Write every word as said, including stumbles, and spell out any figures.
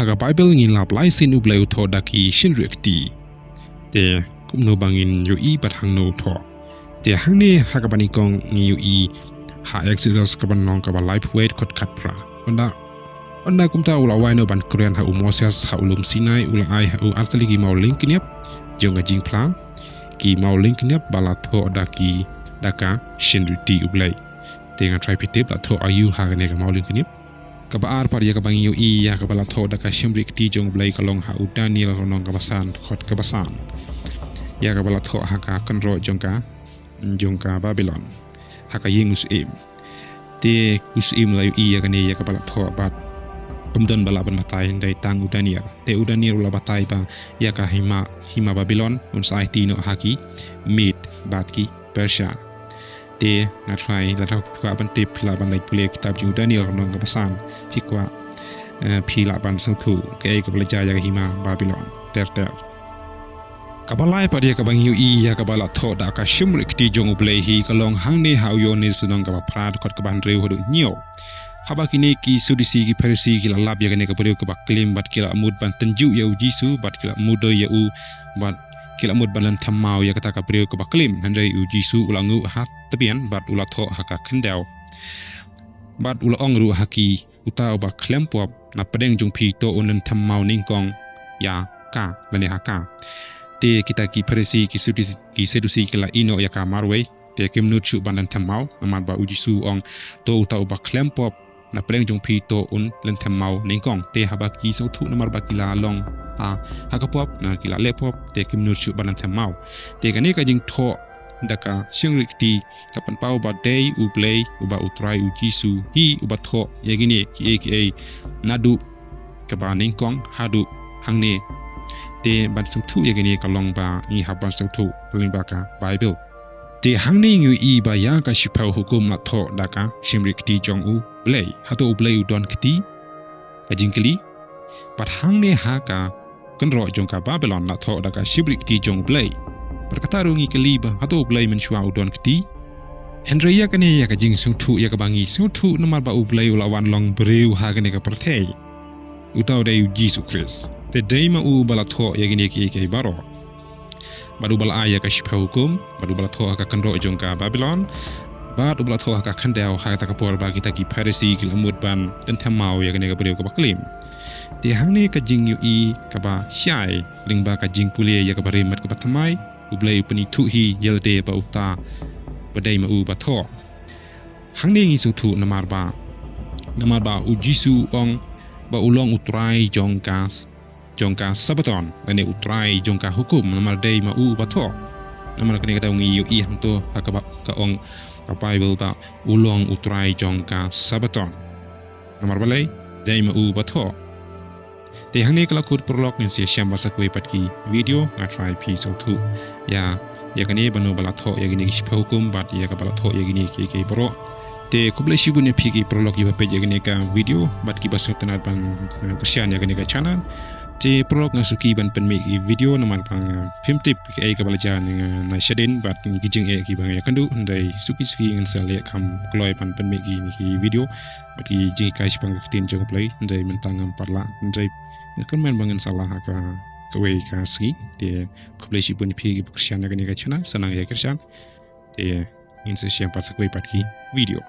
Ha ka Bible ngi lap lai sien U Blei u thoh da ki shynriahkti. Te kumno ba ngin ïohi bad hangno u thoh? Te hangne ha kaba nyngkong ngi ïohi ha Exodus kaba nyngkong kaba laiphew wei dkhot khatphra. Ynda, ynda kumta u la wai noh ban kren ha u Moses ha u lum Sinai, u la ai ha u artylli ki mawlyngkniap jong ka jingphla, ki mawlyngkniap ba la thoh da ki, da ka shynriahkti U Blei. Te nga trai phi tip la thoh aïu ha kane ka mawlyngkniap. Kaba ar pat ïa kaba ngi ïohi ïa kaba la thoh da ka shynriahkti jong U Blei ka long ha u Daniel lynnong kaba san dkhot kaba san. Ïa kaba la thoh ha ka kynroh jong ka, jong ka Babilon, ha ka ïing u syiem. Te u syiem la ïohi ïa kane ïa kaba la thoh bad ym don ba lah ban batai hynrei tang u Daniel. Te u Daniel u la batai ba ïa ka hima, hima Babilon un sa aiti noh ha ki Mede bad ki Persia. Te nga trai, lada phi kwah ban tip phi lah ban leit pule kitab jong u Daniel lynnong kaba san, phi kwah, eh, phi lah ban sngewthuh kaei kaba la jia ïa ka hima Babilon ter ter. Kaba lai pat ïa kaba ngi ïohi ïa kaba la thoh da ka shynriahkti jong U Blei hi ka long hangne ha u Ïoannis lynnong kaba phra dkhot kaba hynriew haduh hynñiew. Haba kine ki Sadusi ki Pharisi ki la lap ïa kane ka briew kaba klim bad ki la mut ban tynjuh ïa u Jisu bad ki la mudui ïa u bad ki la mut ban lynthem maw ïa kata ka briew kaba klim. Hynrei u Jisu u la nguh ha tbian bad u la thoh ha ka khyndew. Bad u la ong ruh ha ki, uta uba khlem pop na pdeng jong phi to un lynthem maw nyngkong ïa ka, lane ha ka. Te kita ki Pharisi ki Sadusi, ki Sadusi ki la ïeh noh ïa ka marwei. Te kim nud shuh ban lynthem maw, namar ba u Jisu u ong, to uta uba khlem pop na pdeng jong phi to un lynthem maw nyngkong. Te haba ki sngewthuh namar ba ki la long ha, ha ka pop, na ki la leh pop, te kim nud shuh ban lynthem maw. Te kane ka jingthoh da ka shynriahkti ka pynpaw ba dei U Blei uba U Trai U Jisu hi uba thoh ïa kine kiei kiei naduh kaba nyngkong haduh hangne. Te ban sngewthuh ïa kine ka long ba ngi hap ban sngewthuh lyngba ka Bible. Te hangne ngi ïohi ba ïa ka shiphew hukum la thoh da ka shynriahkti jong U Blei. Hato U Blei u don kti? Ka jingkylli. Bad hangne ha ka kynroh jong ka Babilon la thoh da ka shynriahkti jong U Blei. Bad kata ruh ngi kylli ba hato U Blei mynshuwa u don kti? Hynrei ïa kane ïa ka jingsngewthuh ïa kaba ngi sngewthuh namar ba U Blei u la wan long briew ha kane ka pyrthei. Uta u dei U Jisu Khrist. Te dei ma u uba la thoh ïa kine kiei kiei baroh. Bad uba la ai ïa ka shiphew hukum, bad uba la thoh ha ka kynroh jong ka Babilon, bad uba la thoh ha ka khyndew ha kata ka por ba kita ki Pharisi ki la mut ban lynthem maw ïa kane ka briew kaba klim. Te hangne ka jingïohi kaba shai lyngba ka jingpule ïa kaba rim bad kaba thymmai, U Blei u pynithuh hi ïa lade ba uta ba dei ma u ba thoh. Hangne ngi sngewthuh namar ba, namar ba U Jisu u ong ba u long U Trai jong ka, jong ka Sabaton, lane U Trai jong ka hukum, namar dei ma u ba thoh. Namar kane ka daw ngi ïohi hangto ha kaba ka ong ka Bible ba u long U Trai jong ka Sabaton. Namar balei? Dei ma u ba thoh. Te hangne ka la kut paralok, ngin sa ïashem bad sa kawei pat ki video, nga trai phi sngewthuh ïa, ïa kane ba no ba la thoh ïa kine ki shiphew hukum bad ïa kaba la thoh ïa kine kiei kiei baroh. Te khublei shibun ïa phi ki paralok kiba peit ïa kane ka video bad kiba sngewtynnat ban, eh, kyrshan ïa kane ka channel. Te paralok, nga suki ban pynmih ki video namar ba, eh, phim tip kaei kaba la jia na, na shadien bad ki jingeh kiba nga ïakynduh, hynrei suki suki ngin sa leh kham kloi ban pynmih ki, ki video bad ki jinghikai shaphang ka ktien jong U Blei, hynrei mynta ngam pat lah, hynrei nga kyrmen ba ngin sa lah ha ka, kawei ka sngi. Te khublei shibun ïa phi kiba kyrshan ïa kane ka channel, sa nang ïa kyrshan. Te ngin sa ïashem pat sa kawei pat ki video.